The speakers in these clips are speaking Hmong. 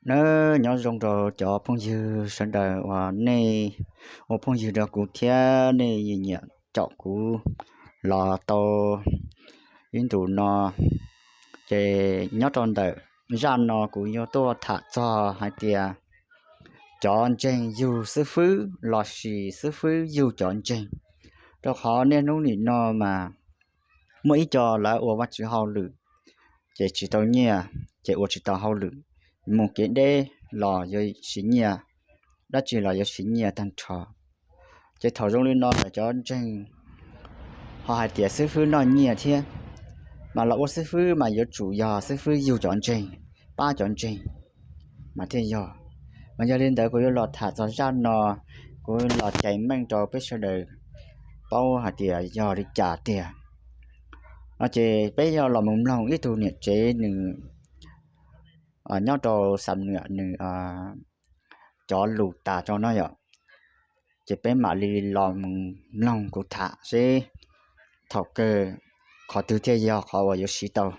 Nawb, nyob zoo rau cov phooj ywg sawv daws uas nej ua phooj ywg rau kuv thiab nej nyiam caum kuv los tau ib ntus no. Ces nyob rau ntawm zaj no kuv yuav tuaj tham txog hais tias cov ntseeg yug xib fwb los sis xib fwb yug cov ntseeg. Rau qhov niaj hnub nim no mas muaj ib co lawv ua Vajtswv hauj lwm ces tsis tau nyiaj, ces ua tsis tau hauj lwm, mus kev deb los yuav siv nyiaj, dab tsi los yuav siv nyiaj tag nrho. Ces thaum zoo li no lawm cov ntseeg ho hais tias xib fwb noj nyiaj thiab, mas los ua xib fwb mas yuav tsum yog xib fwb yug cov ntseeg, pab cov ntseeg mas thiaj yog. Mas yog li ntawd kuv yuav los tham txog zaj no, kuv los cais meej rau peb sawv daws paub hais tias yog li cas tiag. No ces peb yog los mus mloog ib tug niam tsev nws nyob rau Xam Nuam nws cov lus tas rau no yom. Ces peb mam li los mus mloog kuv tham seb thaum kawg qhov twg thiaj yog qhov uas yuav siv tau.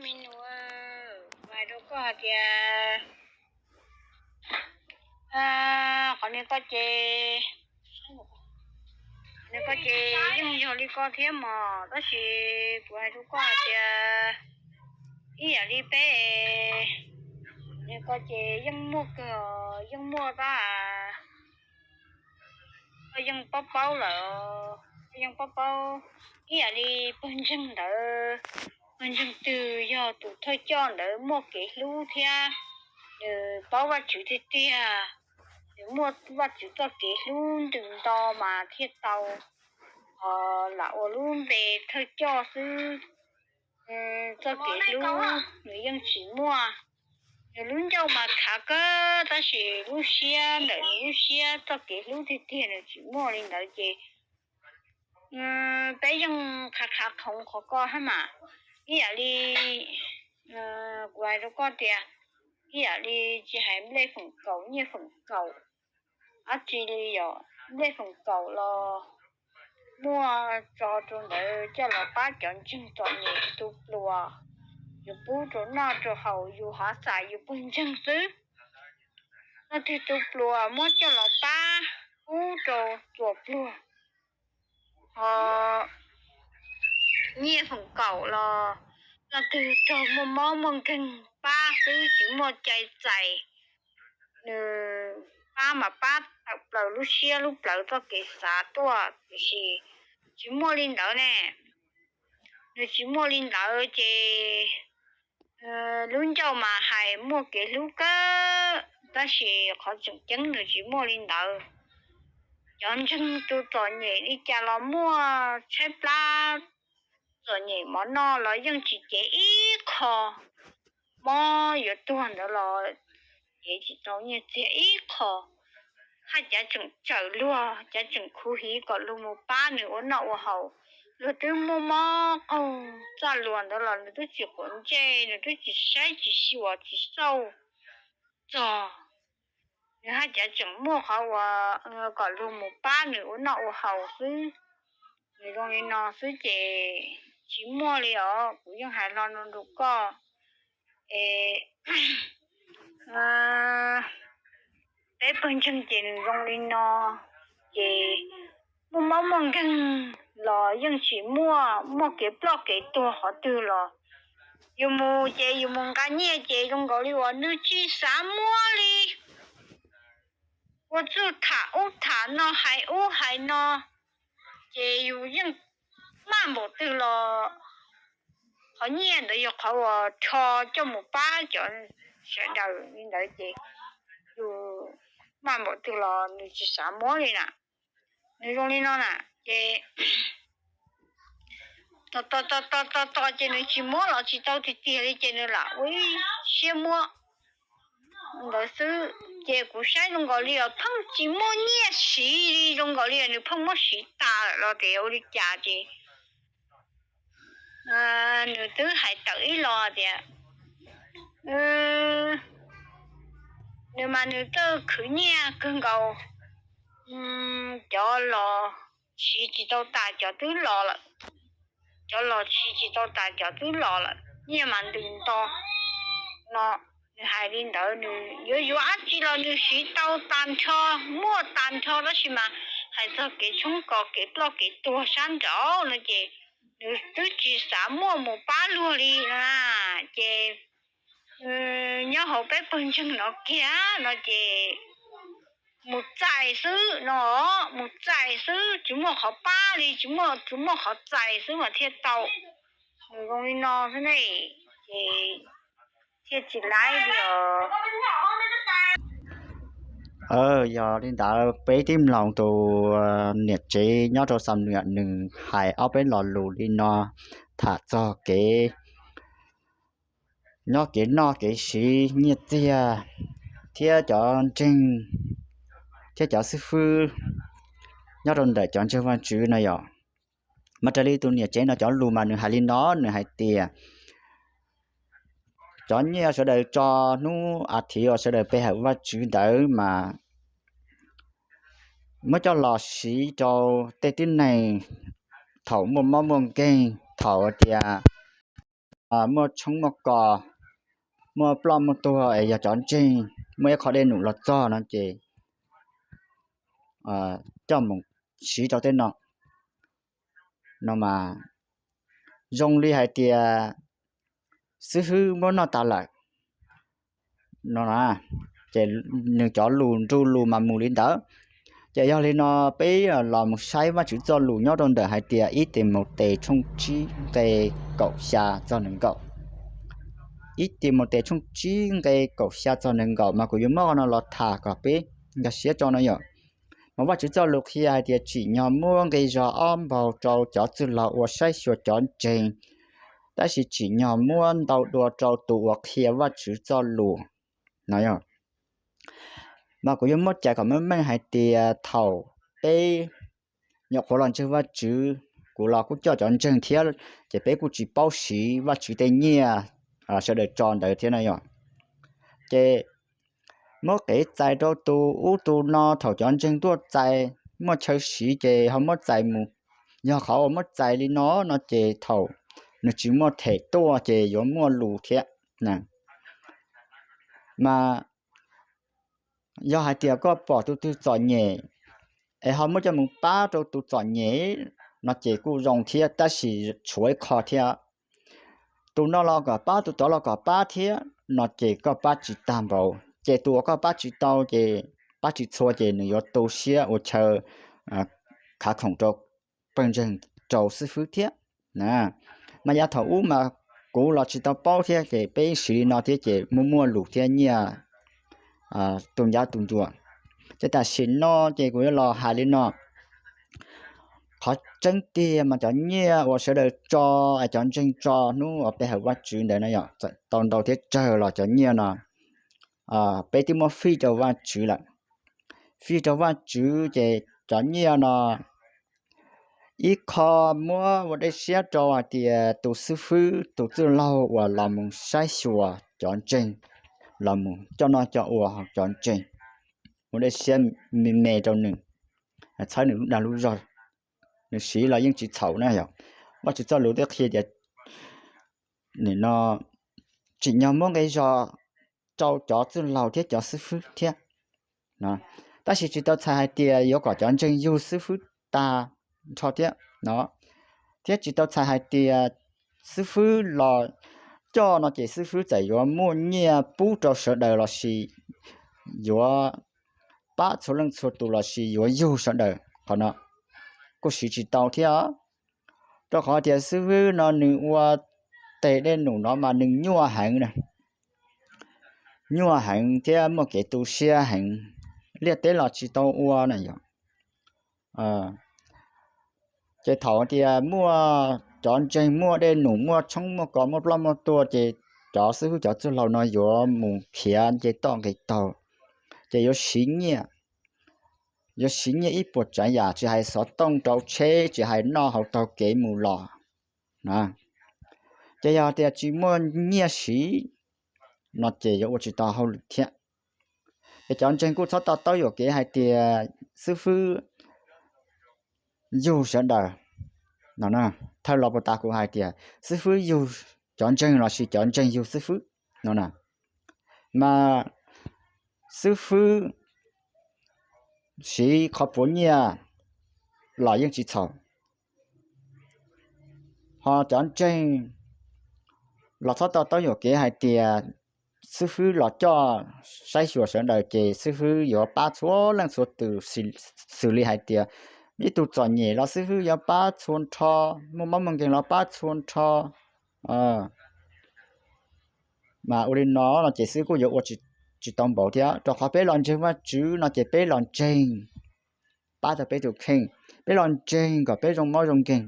Me nus, kuv hais rau koj hais tias qhov niag koj ces, niag koj ces yeej yog li koj thiab mog, tab sis kuv hais rau koj hais tias ib yam li peb, niag koj ces yeej muaj kawg, yeej muaj tab, koj yeej paub paub lawm, koj yeej paub paub ib yam li pawg ntseeg ntawd, pawg ntseeg twg yog tus thawj coj ntawd muaj kev hlub thiab nws paub Vajtswv tiag tiag, nws muaj Vajtswv txoj kev hlub ntws nto mas thiaj tau lam ua lub npe thawj coj xwb. Txoj kev hlub nws yeej tsis muaj. Nws lub ncauj mas khav kawg tab sis lub siab, ntawm nws lub siab txoj kev hlub tiag tiag nws tsis muaj li ntawd ces peb yeej khav khav khoov qhov koj hab mas. Ib yam li kuv hais rau koj tias, ib yam li tsis hais nplej feem kaum nyiaj feem kaum, dab tsi li yom, nplej feem kaum los muaj tso rau ntawd coj los pab cov ntseeg txom nyem tu pluas. Yus pub rau noj rau haus, yus hav xas yus pawg ntseeg xwb. Leej twg tu pluas muab coj los pab pub rau txuas pluag. Ho nyiaj feem kaum los leej twg raug muaj mob muaj nkeeg pab xwb, tsis muaj cai txais. Nws pab mas pab tawm plaws lub siab lub plawv txoj kev xav tuaj, tiam sis tsis muaj li ntawd ne. Nws tsis muaj li ntawd ces lub ncauj mas hais muaj kev hlub kawg, tab sis qhov tseem ceeb nws tsis muaj li ntawd. Cov ntseeg tus txom nyem li cas los muaj tshaib plab, txom nyem mov noj los yeej tsis cev ib qho, mob yuav tuag ntawd los cev tsis tau nyiaj txiag ib qho. Haj cav tseem tsawm luag, cav tseem khuv hiv kom luag mus pab nws ua noj ua haus. Luag twb muaj mob qaug txaj luas ntawd los nws twb tsis quav ntsej, nws twb tsis saib tsis xyuas tsis xauj txog. Nws haj cav tseem muaj qhov uas kom luag mus pab nws ua noj ua haus xwb. Nws zoo li no xwb ces tsis muaj li os, kuv yeej hais lo no rau koj. Es peb pawg ntseeg ces nws zoo li no, ces muaj mob muaj nkeeg los yeej tsis muaj, muaj kev ploj kev tuag qhov twg los yus mus ces yus mus nqa nyiaj ces zoo nkaus li uas nws tsis xav muab li. Ua txuj tham ub tham no hais ub hais no, ces yus yeej maj npaum twg los qhov nyiaj ntawd yog qhov uas rho coj mus pab cov sawv daws li ntawd ces yus maj npaum twg los nws tsis xav muab li na. Nws zoo li no na, ces tos tos tos tos ces nws tsis muab los tsis tau tiag tiag li ces nws lam ua ib siab muab ntawd xwb. Ces kuv saib zoo nkaus li os pheej tsis muaj nyiaj siv li, zoo nkaus li nws pheej muab siv tas lawm los tias ua li cas ces nws twb hais tawm ib los tias nws mas nws txawj khwv nyiaj kawg nkaus, cov los siv tsis tau tas cov twb los lawm, cov los siv tsis tau tas cov twb los lawm. nyiaj mas ntws nto no. Nws hais li ntawd, nws yuav yuav dab tsi los nws siv tau tag nrho, muaj tag nrho, tab sis mas hais txog kev tshoob kos kev ploj kev tuag sab nraud no ces nws twb tsis xav muaj mus pab luag li na. Ces nyob hauv peb pawg ntseeg no kiag no ces mus txais xwb no, mus txais xwb, tsis muaj qhov pab li, tsis muaj, tsis muaj qhov txais xwb mas thiaj tau. Nws zoo li no xwb ne, ces thiaj tsis laib li os. Yog li ntawd peb tib mloog tus niam tsev nyob rau Xam Nuam nws hais ob peb lo lus li no, tham txog kev nyob kev noj kev siv nyiaj txiag thiab cov ntseeg thiab cov xib fwb nyob rau ntawm cov ntseeg Vajtswv no yom. Mas raws li tus niam tsev no cov lus mas nws hais li no, nws hais tias cov nyiaj sawv daws tso hnub a thiv uas sawv daws pe hawm Vajtswv ntawd mas muab coj los siv rau tej tib neeg thaum muaj mob muaj nkeeg, thaum tias muaj tshoob muaj kos, muaj ploj muaj tuag es yog cov ntseeg muaj ib qho dej num los txog no ces coj mus siv rau tej no. No mas zoo li hais tias xib fwb muab noj tas lawm no na. Ces nws cov lus nru lus mas mus li ntawd. Ces yog li no peb los mus saib Vajtswv txoj lus nyob rau ntawm hais tias ib Timautes tshooj tsib nqe kaum xya txog nees nkaum. Ib Timautes tshooj tsib nqe kaum xya txog nees nkaum mas kuv yuav muab qhov no los tham kom peb nkag siab tso no yom. Mas Vajtswv txoj lus qhia hais tias tsim nyog muab nqi zog ob npaug rau cov txwj laug uas saib xyuas cov ntseeg, tab sis tsim nyog muab ntau dua rau tus uas qhia Vajtswv txoj lus no. Mas kuv yuav muab cais kom meej meej hais tias thaum peb nyuam qhuav los ntseeg Vajtswv, kuv los kuj coj cov ntseeg thiab, ces peb kuj tsis paub siv Vajtswv tej nyiaj sawv daws tso ntawd thiab no yom. Ces muab kev txais rau tus ub tus no, thaum cov ntseeg tuaj txais muaj chaw siv ces ho muab txais mus. Yog qhov uas muab txais li no no ces thaum nws tsis muaj them tuaj ces yuav muaj lus thiab. Mas yog hais tias koj pom tus twg txom nyem es ho muab coj mus pab rau tus txom nyem no ces kuj zoo thiab, tab sis tshuav ib qho thiab. Tus no los kom pab, tus tod los kom pab thiab no ces koj pab tsis tag npaum, ces tus uas koj pab tsis tau ces pab tsis txhua ces nws yuav tu siab ua chaw khav khoom rau pawg ntseeg, rau xib fwb thiab. Mas yav thaum ub mas kuv los tsis tau paub thiab ces peb siv li no thiab ces muaj muaj lus thiab nyiaj tu ncab tu ncua. Ces tam sim no ces kuv yuav los hais li no. Qhov tseeb tiag mas cov nyiaj uas sawv daws tso, cov ntseeg tso hnub uas pe hawm Vajtswv ntawd no yog tau ntau thiab tsawg los cov nyiaj no peb twb muab fij rau Vajtswv lawm. Fij rau Vajtswv ces cov nyiaj no ib qho muab ua dej siab rau hais tias tus xib fwb tus txwj laug uas los mus saib xyuas cov ntseeg, los mus coj noj coj ua cov ntseeg, ua dej siab me me rau nws, txhawb nws lub dag lub zog, nws siv los yeej tsis txhaum na yom. Vajtswv txoj lus twb qhia tias nim no tsim nyog muab nqi zog rau cov txwj laug thiab cov xib fwb thiab. Tab sis tsis tau txhais hais tias yuav kom cov ntseeg yug xib fwb tag nrho thiab no, thiab tsis tau txhais hais tias xib fwb los coj no ces xib fwb txawm yuav muaj nyiaj pub rau sawv daws los sis yuav pab txhua leej txhua tus los sis yuav yug sawv daws, qhov no kuj siv tsis tau thiab. Rau qhov tias xib fwb no nws ua tes dej num no mas nws nyuaj heev, nyuaj heev thiab muaj kev tu siab heev, liaj teb los tsis tau ua na yom. Ces thaum tias muaj cov ntseeg muaj dej num muaj tshoob muaj kos muaj ploj muaj tuag ces cov xib fwb cov txwj laug no yuav mus khiav nce toj nqis taug, ces yuav siv nyiaj, yuav siv nyiaj ib puas tsav yam tsis hais xov tooj rau tsheb tsis hais noj haus taug kev mus los na. Ces yog tias tsis muaj nyiaj siv no ces yuav ua tsis tau hauj lwm thiab. Ces cov ntseeg kuj txhob to taub yuam kev hais tias xib fwb yug sawv daws no. Thawj los puag ta kuv hais tias xib fwb yug cov ntseeg lossis cov ntseeg yug xib fwb no na. Mas xib fwb siv qhov puav nyiaj los yeej tsis txhaum. Ho cov ntseeg los txhob tau taub yuam kev hais tias xib fwb los coj saib xyuas sawv daws ces xib fwb yuav pab txhua leej txhua tus, xws li hais tias ib tug txom nyem los xib fwb yuav pab txhua nrho, muaj mob muaj nkeeg los pab txhua nrho. Mas ua li no no ces xib fwb kuj yuav ua tsis tau npaum thiab, rau qhov peb los ntseeg Vajtswv no ces peb los ntseeg pab tau peb tus kheej, peb los ntseeg kom peb zoo mob zoo nkeeg,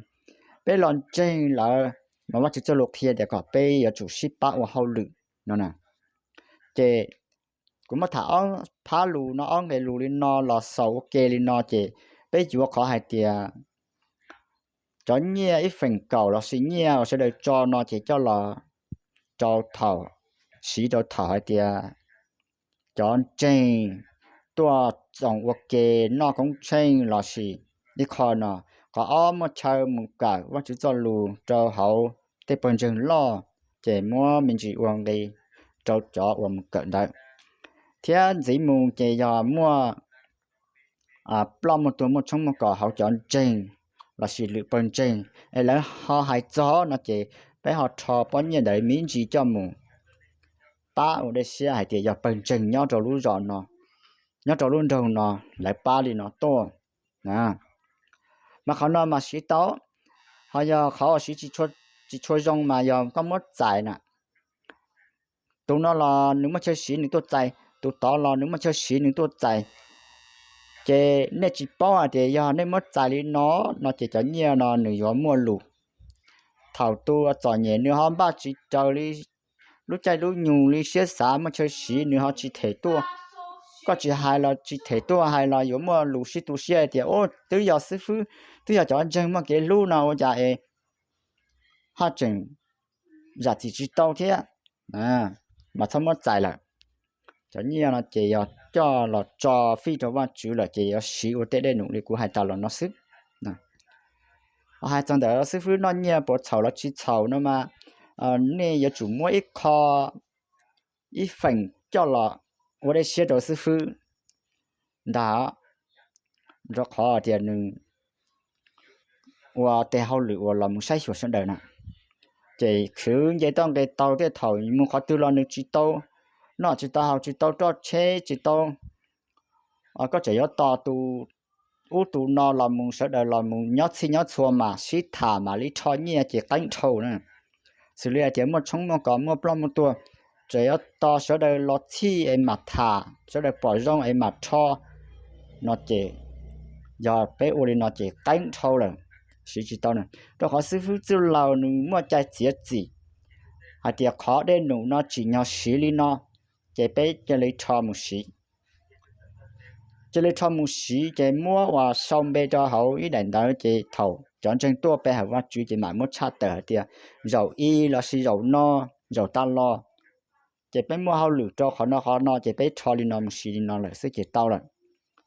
peb los ntseeg lawm mas Vajtswv txoj lus qhia tias kom peb yuav tsum sib pab ua hauj lwm no na. Ces kuv muab tham ob phab lus no, ob nqe lus li no los xaus ua ke li no ces peb yuav qhov hais tias cov nyiaj ib feem kaum lossis nyiaj uas sawv daws tso no ces coj los rau thaum, siv rau thaum hais tias cov ntseeg tuaj txoos ua ke noj koob tsheej lossis ib qho no. Qhov ob, muaj chaw mus kawm Vajtswv txoj lus rau hauv tej pawg ntseeg loj, ces muab me ntsis ua nqi rau cov uas mus kawm ntawd. Thiab ntxiv mus ces yog muaj ploj muaj tuag muaj tshoob muaj kos hauv cov ntseeg lossis lwm pawg ntseeg es lawv ho hais txog no ces peb ho rho pob nyiaj ntawd me ntsis coj mus pab ua dej siab hais tias yog pawg ntseeg nyob rau lub zos no, nyob rau lub nroog no, lawv pab li no tuaj. Mas qhov no mas siv tau, ho yog qhov uas siv tsis tshua zoo mas yog koj muab txais na. Tus no los nws muaj chaw siv nws tuaj txais, tus tod los nws muaj chaw siv nws tuaj txais. Ces nej tsis paub hais tias yog nej muab txais li no, no ces cov nyiaj no nws yuav muaj lus. Thaum tus txom nyem nws ho npaj tsis raws li lub caij lub nyoog li siab xav muaj chaw siv nws ho tsis them tuaj. Koj tsis hais los tsis them tuaj hais los yuav muaj lus sib tu siab hais tias, Ub, twb yog xib fwb, twb yog cov ntseeg muaj kev hlub no ua cas es haj tseem zam txim tsis tau thiab. Mas txhob muab txais lawm. Cov nyiaj no ces yog coj los tso fij rau Vajtswv lawm ces yuav siv ua tej dej num li kuv hais tas los no xwb. Hais txog ntawm xib fwb noj nyiaj puas txhaum los tsis txhaum no mas nej yuav tsum muab ib qho, ib feem coj los ua dej siab rau xib fwb ntag, rau qhov tias nws ua tej hauj lwm uas los mus saib xyuas sawv daws na. Ces khwv nce toj nqe taug tej thaum mus qhov twg los nws tsis tau noj tsis tau haus tsis tau roj tsheb tsis tau, koj tseem yuav tos tus ub tus no los mus sawv daws los mus nyob txhij nyob txhua mas sib tham mam li rho nyiaj ces qeeb dhau na. Xws li hais tias muaj tshoob muaj kos muaj ploj muaj tuag, tseem yuav tos sawv daws los txhij es mam tham, sawv daws pom zoo es mam rho no ces yog peb ua li no ces qeeb dhau lawm, siv tsis tau na. Rau qhov xib fwb txwj laug nws muaj cai txiav txim hais tias qhov dej num no tsim nyog siv li no, ces peb cia li rho mus siv. Cia li rho mus siv ces muab uas sau npe rau hauv ib daim ntawv ces thaum cov ntseeg tuaj pe hawm Vajtswv ces mam muab tshaj tawm hais tias zaum ib lossis zaum no, zaum tas los ces peb muaj hauj lwm rau qhov no qhov no ces peb rho li no mus siv li no lawm xwb ces tau lawm.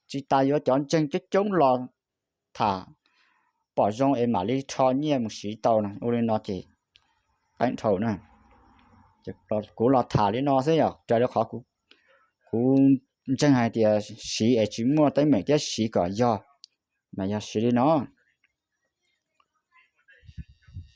Tsis tas yuav cov ntseeg coob coob los tham pom zoo es mam li rho nyiaj mus siv tau, ua li no ces qeeb dhau na. Kuv los tham li no xwb yog raws li qhov kuv ntseeg hais tias siv es tsis muaj teeb meem thiab siv kom yog, mas yog siv li no.